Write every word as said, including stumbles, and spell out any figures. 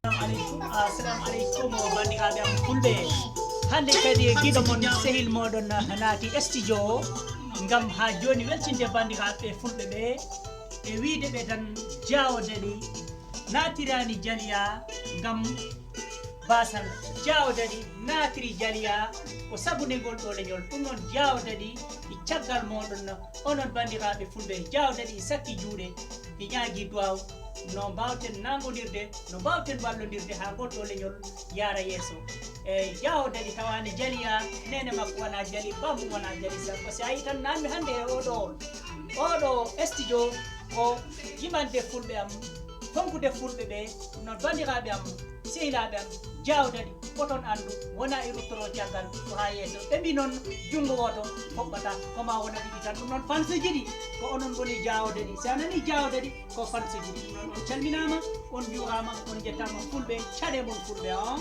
Aleykum, assalamu aleykum, banndiraaɓe am fulɓe. Hannde kadi e giɗo mon, sehil mooɗon naati studio o ngam haa jooni weltinde banndiraaɓe fulɓe ɓe e wiyde ɓe tan Jaawo Daɗi naatiraani Jaliya ngam baasal. Jaawo Daɗi naatiri Jaliya ko sabu nde ngol ɗo leñol. Ɗum noon Jaawo Daɗi e caggal mooɗon, onon banndiraaɓe fulɓe. Jaawo Daɗi e sakki juuɗe, e ñaagi duwaaw no mbaawten nanngondirde, no mbaawten wallondirde haa ngol ɗo leñol yaara yeeso. E Jaawo Daɗi tawaani Jaliya, neene makko wona Jali, bammu wona Jali. Sabu si a yii tan naammi hannde e oɗo on, oɗo studio ko yimande fulɓe am, tonkude fulɓe ɓe, no banndiraaɓe am, sehilaaɓe am, Jaawo Daɗi, ko toon anndu, wona e ruttoro caggal, ko haa yeeso. Ɓe mbi noon, junngo wooto foɓɓata, ko ma wona ɗiɗi tan. Ɗum noon, fansuji ɗi, ko onon ngoni Jaawo Daɗi. Si a nanii Jaawo Daɗi, ko fansuji ɗi. Ɗum noon, on calminaama, on njuuraama, on njettaama fulɓe, caɗe mon fulɓe, on.